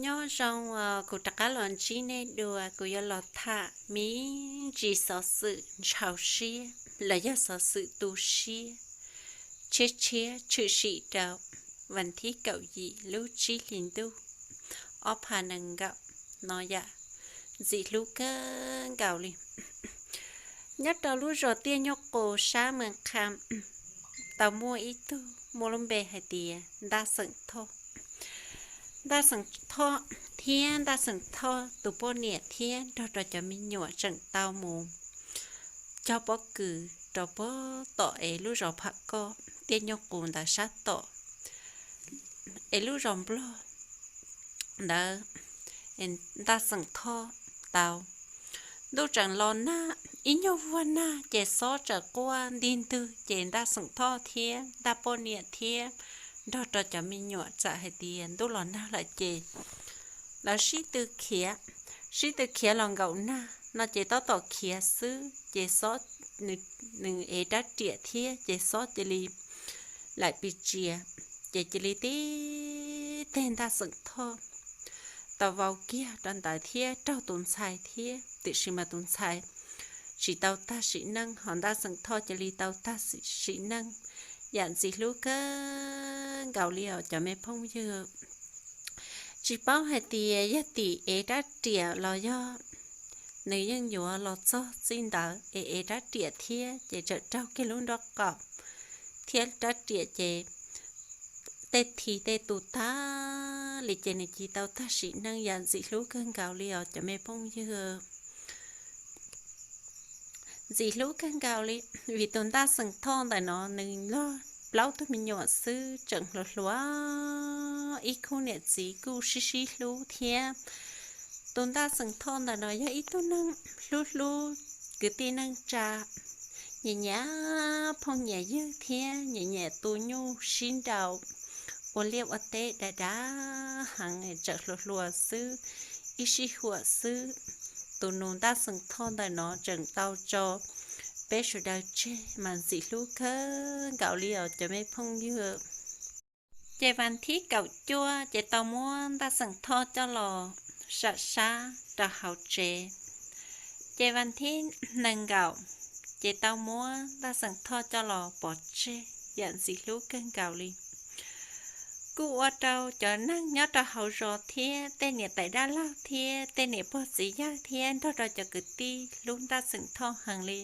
Nyob zoo, kuv rov qab los ntsib nej dua, kuv yuav los tham me ntsis xov xwm ntshaus siab los yog xov xwm tu siab tshiab tshiab tshwm sim rau vas thib kaum yim lub tsib hlis ntuj ob phav nees nkaum no yam ntxim hlub kawg nkaus li. Nyob rau lub zos Tiaj Nyuj Qus sab Mes Qha tau muaj ib tug muaj lub npe hais tias Ntaj Xeem Thoj. Ntaj Xeem Thoj thiab Ntaj Xeem Thoj tus poj niam thiab nrog rau cov me nyuam tseem tau mus cog pob kws rau puag tom es lub zos Pham Koj Tiaj Nyuj Qus ntawd sab tom es lub zos Nplog ntawd. Ntaj Xeem Thoj tau, ntuj tseem los nag, ib nyuag vuag nag ces xob tseem quaj ntig ntwg ces Ntaj Xeem Thoj thiab Ntaj poj niam thiab nrog rau cov me nyuam txawm hais tias ntuj los nag lawm ces lawv sib tw khiav, sib tw khiav los nkaum nag no ces tab tom khiav xwb ces xob, nws ev rab riam thiab ces xob cia li laim pis tsias, ces cia li tib teg Ntaj Xeem Thoj tau vau kiag rau ntawd thiab raug tus ntxhais thiab, tiam sis mas tus ntxhais tsis tau tag sim neej, ho Ntaj Xeem Thoj cia li tau tag sim neej yam ntxim hlub kawg nkaus li os cov me phooj ywg. Tsis paub hais tias yog tim ev rab riam los yog nws yeej yuav los txog txij ntawd es ev rab riam thiab ces txawm raug kiag lub nrob qaum thiab rab riam ces tej thi tej tus tag li ces nws cia li tau tag sim neej yam ntxim hlub kawg nkaus li os cov me phooj ywg. Ntxim hlub kawg nkaus li, vim tus Ntaj Xeem Thoj ntawm no nws loj plaub tug me nyuam xwb tseem hluas hluas, ib khub niam txiv kuj sib sib hlub thiab. Tus Ntaj Xeem Thoj ntawm no yog ib tug neeg hlub hlub kwv tij neej tsa, nyiam nyiam phooj nyiam ywg thiab nyiam nyiam tu nyuj sib nraus ua liaj ua teb dav dav heev, tseem hluas hluas xwb, ib sij huam xwb. Tus nus Ntaj Xeem Thoj ntawm no tseem tau tso peb sawv daws tseg mas ntxim hlub kawg nkaus li os cov me phooj ywg. Ces vas thib kaum cuaj ces tau muab Ntaj Xeem Thoj coj los sam sab rau hauv tsev. Ces vas thib nees nkaum ces tau muab Ntaj Xeem Thoj coj los pov tseg yam ntxim hlub kawg nkaus li. Kuj ua rau cov neeg nyob rau hauv zos thiab tej niam tais dab laug thiab tej niam pog txiv yawg thiab nrog rau cov kwv tij hlub Ntaj Xeem Thoj heev li.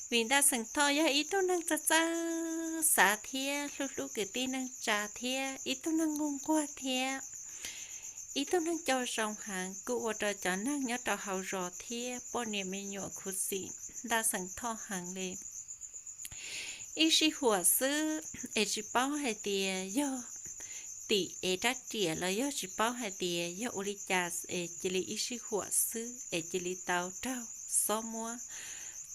Vim Ntaj Xeem Thoj yog ib tug neeg txawj txawj xav thiab hlub hlub kwv tij neej tsa thiab ib tug neeg nquag nquag thiab ib tug neeg coj zoo heev, kuj ua rau cov neeg nyob rau hauv zos thiab poj niam me nyuam khuv xim Ntaj Xeem Thoj heev li. Ib sij huam xwb es tsis paub hais tias yog tim ev rab riam los yog tsis paub hais tias yog ua li cas es cia li ib sij huam xwb es cia li tau raug xob muab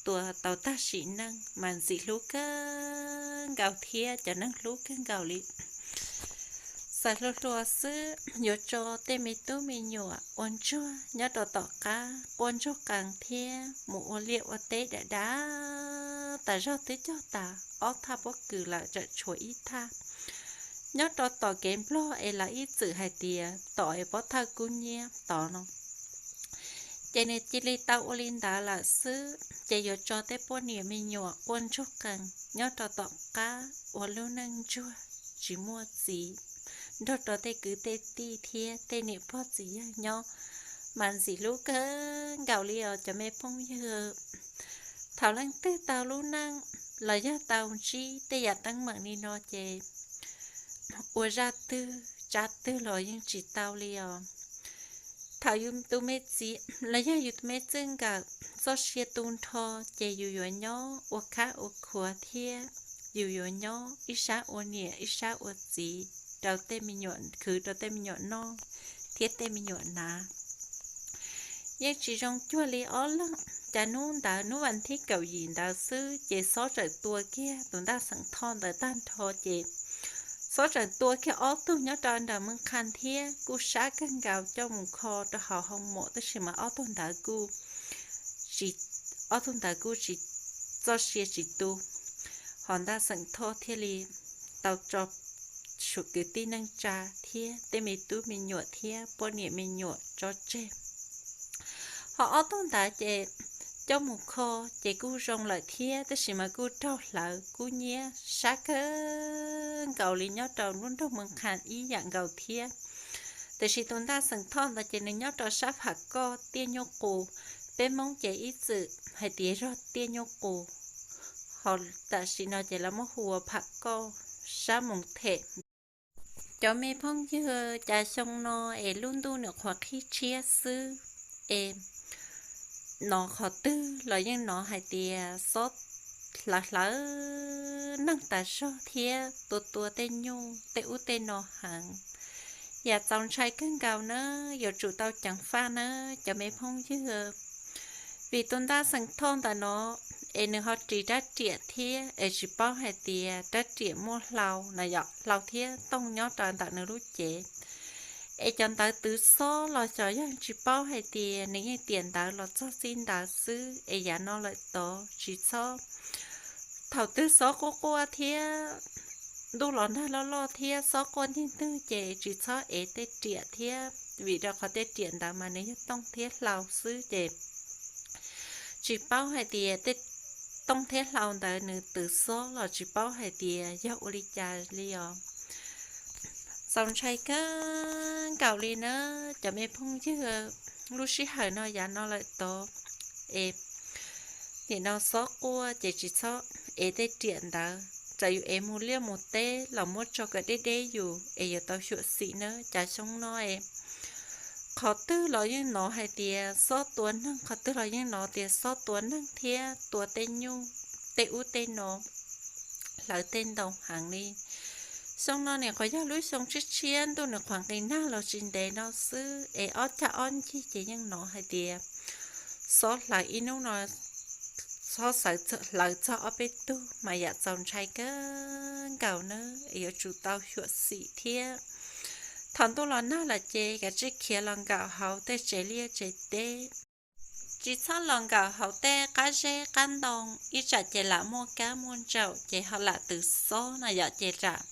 tua tau tag sim neej mas ntxim hlub kawg nkaus thiab cov neeg hlub kawg nkaus li. Xav hluas hluas xwb yuav tso tej me tub me nyuam ua ntsuag nyob rau tom qab quaj ntsuag qees thiab mus ua liaj ua teb dav dav, tas zog twb cog tas ob thaj pob kws lawm tseem tshuav ib thaj nyob rau tom kev nplog es lawv ib txwm hais tias tom es pob thawj kub nyiab tod no. Ces nws cia li tau ua li ntawd lawm xwb, ces yuav tso tej poj niam me nyuam quaj ntsuag qees nyob rau tom qab ua lub neej ntsuag tsis muaj txiv, nrog rau tej kwv tej tij thiab tej niam pog txiv yawg nyob mas ntxim hlub kawg nkaus li os cov me phooj ywg. Thaum leej twg tau lub neej los yog tau ntsib tej yam teeb meem li no ces ua zaj twg tsab twg los yeej tsis tau li os. Thaum yus tus me txiv los yog yus tus me txij nkawm txoj sia tu nrho ces yus yuav nyob ua khab ua khuav thiab yus yuav nyob ib sab ua niam ib sab ua txiv rau tej me nyuam, khwv rau tej me nyuam noj thiab tej me nyuam hnav. Yeej tsis zoo cuag li ob leeg, cas hnub ntawd hnub vas thib kaum yim ntawd xwb ces xob txawm tua kiag tus Ntaj Xeem Thoj ntawd tag nrho ces xob txawm tua kiag ob tug nyob rau nram Mes Qha thiab kuj sab kawg nkaus coj mus kho rau hauv hoo mom, tab sis mas ob tug ntawd kuj tsis, ob tug ntawd kuj tsis, txoj sia tsis tu. Ho Ntaj Xeem Thoj thiaj li tau tso tsoom kwv tij neej tsa thiab tej me tub me nyuam thiab poj niam me nyuam tso tseg. Ho ob tug ntawd ces coj mus kho ces kuj zoo lawm thiab, tab sis mas kuj raug hlawv kuj nyiab sab kawg nkaus li nyob rau lub nroog Moos Khas ib yam nkaus thiab. Tiam sis tus ntaj xeem thoj ntawd ces nws nyob rau sab Pham Koj tiaj nyuj qus, peb Hmoob ces ib txwm hais tias zog tiaj nyuj qus, ho tam sim no ces lawv muab hu ua Pham Koj sab Moos Them. Cov me phooj ywg, cas xyoo no es lub ntuj nws qhuav qhib tshiab xwb es hnov qhov twg los yeej hnov hais tias xob hlawv hlawv neeg tas zog thiab tua tua tej nyuj tej ub tej no heev. Yam txaus ntshai kawg nkaus na, yuav tsum tau ceev faj na cov me phooj ywg. Vim tus ntaj xeem thoj ntawm no es nws ho ris rab riam thiab es tsis paub hais tias rab riam muaj hlau na yom, hlau thiab tooj nyob rau ntawm nws lub cev. Es cov ntawd twv xob los xyov yog tsis paub hais tias nws yeej tiam ntawd los txog txij ntawd xwb es yav no lawm tod tsis txhob. Thaum twg xob quaj quaj thiab ntuj los nag loj loj thiab xob quaj ntig ntwg ces tsis txhob ev tej riam thiab, vim rau qhov tej riam ntawd mas nws yog tooj thiab hlau xwb ces tsis paub hais tias tej tooj thiab hlau ntawd nws twv xob los tsis paub hais tias yog ua li cas li os. Txaus ntshai kawg nkaus li na cov me phooj ywg, lub sij hawm no yav no lawm tod es nim no xob quaj ces tsis txhob ev tej riam ntawd, txawm yus ev mus liaj mus teb los muab tso kom deb deb yus es yuav tau xyuam xim na cas xyoo no es qhov twg los yeej hnov hais tias xob tua neeg, qhov twg los yeej hnov tias xob tua neeg thiab tua tej nyuj tej ub tej no, hlawv tej ntoo heev li. Xyoo no nim qhuav yog lub xyoo tshiab tshiab ntuj nws qhuav nqis nag los tsis ntev no xwb es ob cag ob ncig ces yeej hnov hais tias xob hlawv ib hnub no, xob hlawv txog ob peb tug mas yam txaus ntshai kawg nkaus na, yuav tsum tau xyuam xim thiab. Thaum ntuj los nag lawm ces kav tsij khiav los nkaum hauv tej tsev liaj tsev teb, tsis txhob los nkaum hauv tej qab zeb qab ntoo, ib tsam ces lam muaj kab muaj ntsaum ces ho lam twv xob no yom, ces lam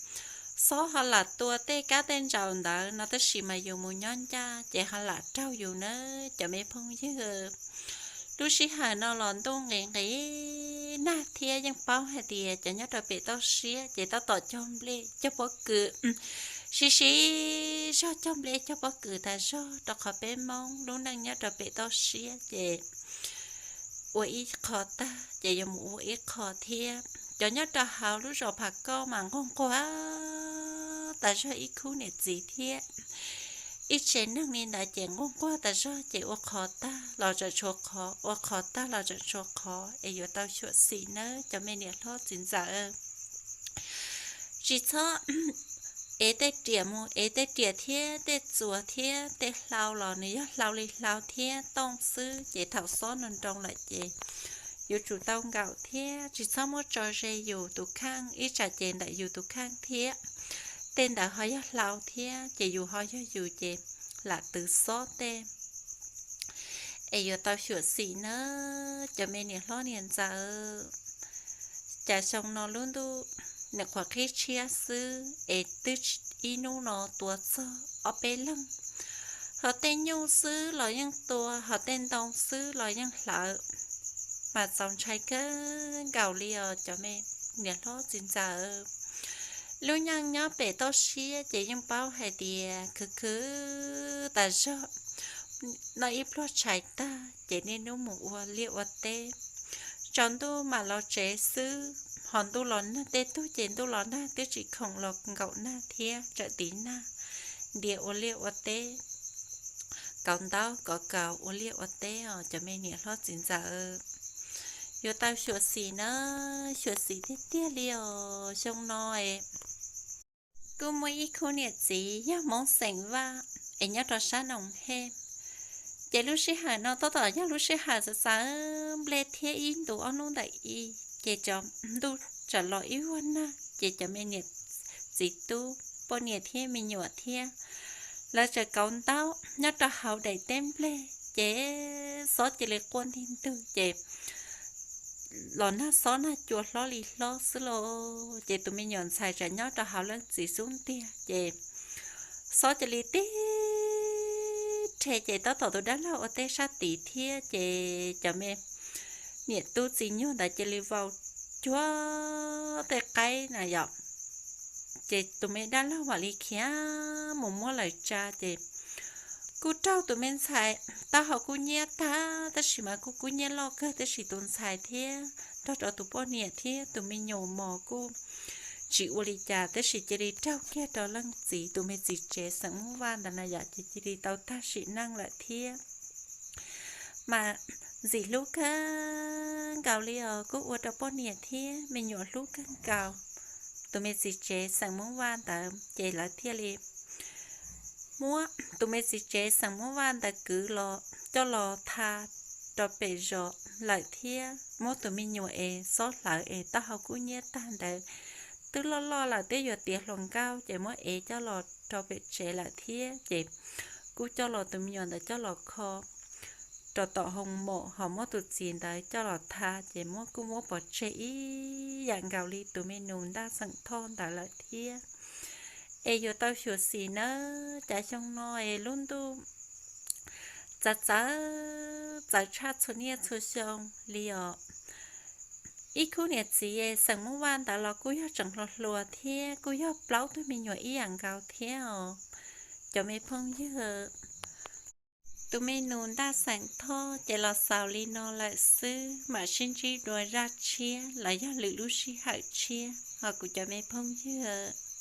xob ho lam tua tej kab tej ntsaum ntawd no tab sis mas yus mus nyob ncaj ces ho lam raug yus na cov me phooj ywg. Lub sij hawm no los ntuj nqis nqis nag thiab yeej paub hais tias cov nyob rau pem toj siab ces tab tom cog nplej cog pob kws, siv siv zog cog nplej cog pob kws tas zog rau qhov peb Hmoob lub neej nyob rau pem toj siab ces ua ib qho tag ces yuav mus ua ib qho thiab. Cov nyob rau hauv lub zos Pham Koj mas nquag nquag tas zog ib khub niam txiv thiab ib tsev neeg li ntawd ces nquag nquag tas zog ces ua qhov tag los tseem tshuav qhov, ua qhov tag los tseem tshuav qhov es yuav tau xyuam xim nawb cov me niam hlob txiv ntxawm. Tsis txhob ev tej riam mus, ev tej riam thiab tej txuas thiab tej hlau los nws yog hlau li hlau thiab tooj xwb ces thaum xob nroo nroo lawm ces yuav tsum tau nkaum thiab tsis txhob muab tso ze yus tus kheej, ib tsam ces ntawm yus tus kheej thiab tej ntawd ho yog hlau thiab ces yus ho yog yus ces lam twv xob tej es yuav tau xyuam xim nawb cov me niam hlob niam ntxawm. Cas xyoo no lub ntuj nim qhuav qhib tshiab xwb es twb ib hnub no tua txog ob peb leeg, ho tej nyuj xwb los yeej tua, ho tej ntoo xwb los yeej hlawv, mas txaus ntshai kawg nkaus li os cov me niam hlob txiv ntxawm. Lub neej nyob pem toj siab ces yeej paub hais tias khwv khwv tas zog, noj ib pluag tshais tag ces niaj hnub mus ua liaj ua teb. Tsaus ntuj mam los tsev xwb, ho ntuj los nag, tej tug ces ntuj los nag twb tsis khoom los nkaum nag thiab, tseem tiv nag ntias ua liaj ua teb, kauv ntaub kauv kaus ua liaj ua teb os cov me niam hlob txiv ntxawm. Yuav tau xyuam xim na, xyuam xim tiag tiag li os. Xyoo no es kuj muaj ib khub niam txiv yog Hmoob xeem Vaj es nyob rau sab Noom Hej. Ces lub sij hawm no tab tom yog lub sij hawm txawv txawv nplej thiab ib ntu ob hnub ntawm i, ces cov ntuj txawm los ib vuag nag ces cov me niam txiv tub poj niam thiab me nyuam thiab lawv txawm kauv ntaub nyob rau hauv daim teb nplej ces xob cia li quaj ntig ntug ces los nag xob nag cua hlob li hlob xwb lauj. Ces tus me nyuam ntxhais tseem nyob rau hauv leej txiv xub ntiag ces xob cia li tib rhe ces tab tom tus dab laug ua teb sab tid thiab ces cov me niam tub txiv nyuag ntawd cia li vau cuag tej qaib na yom. Ces tus me dab laug mam li khiav mus muab lawv tsa ces kuj raug tus me ntxhais taub hau kub hnyiab tag tab sis mas kuj kub hnyiab loj kawg tab sis tus ntxhais thiab nrog rau tus poj niam thiab tus me nyuam mos kuj tsis ua li cas tab sis cia li raug kiag rau leej txiv tus me txiv tsev xeem Hmoob Vaj ntawd na yom ces cia li tau tag sim neej lawm thiab. Mas ntxim hlub kawg nkaus li os kuj ua rau poj niam thiab me nyuam hlub kawg nkaus tus me txiv tsev xeem Hmoob Vaj ntawd ces lawv thiaj li muab tus me txiv tsev xeem Hmoob Vaj ntawd kwv los coj los tha rau pem zos lawm thiab muab tus me nyuam es xob hlawv es taub hau kub hnyiab tag ntawd twb loj loj lawm twb yuav tiav hluas nkauj ces muab ev coj los rau pem tsev lawm thiab ces kuj coj los tus me nyuam ntawd coj los kho rau tom hoo mom ho muab tus txiv ntawd coj los tha ces muab kuj muab pov tseg ib yam nkaus li tus me nus Ntaj Xeem Thoj ntawd lawm thiab. Es yuav tau xyuam xim nawb cas xyoo no es lub ntuj txawv txawv txawv tshaj txhua niaj txhua xyoo li os. Ib khub niam txiv xeem Hmoob Vaj ntawd los kuj yog tseem hluas hluas thiab kuj yog plaub tug me nyuam ib yam nkaus thiab os cov me phooj ywg. Tus me nus Ntaj Xeem Thoj ces los xaus li no lawm xwb mam sib ntsib dua zaj tshiab los yog lwm lub sij hawm tshiab os kuv cov me phooj ywg.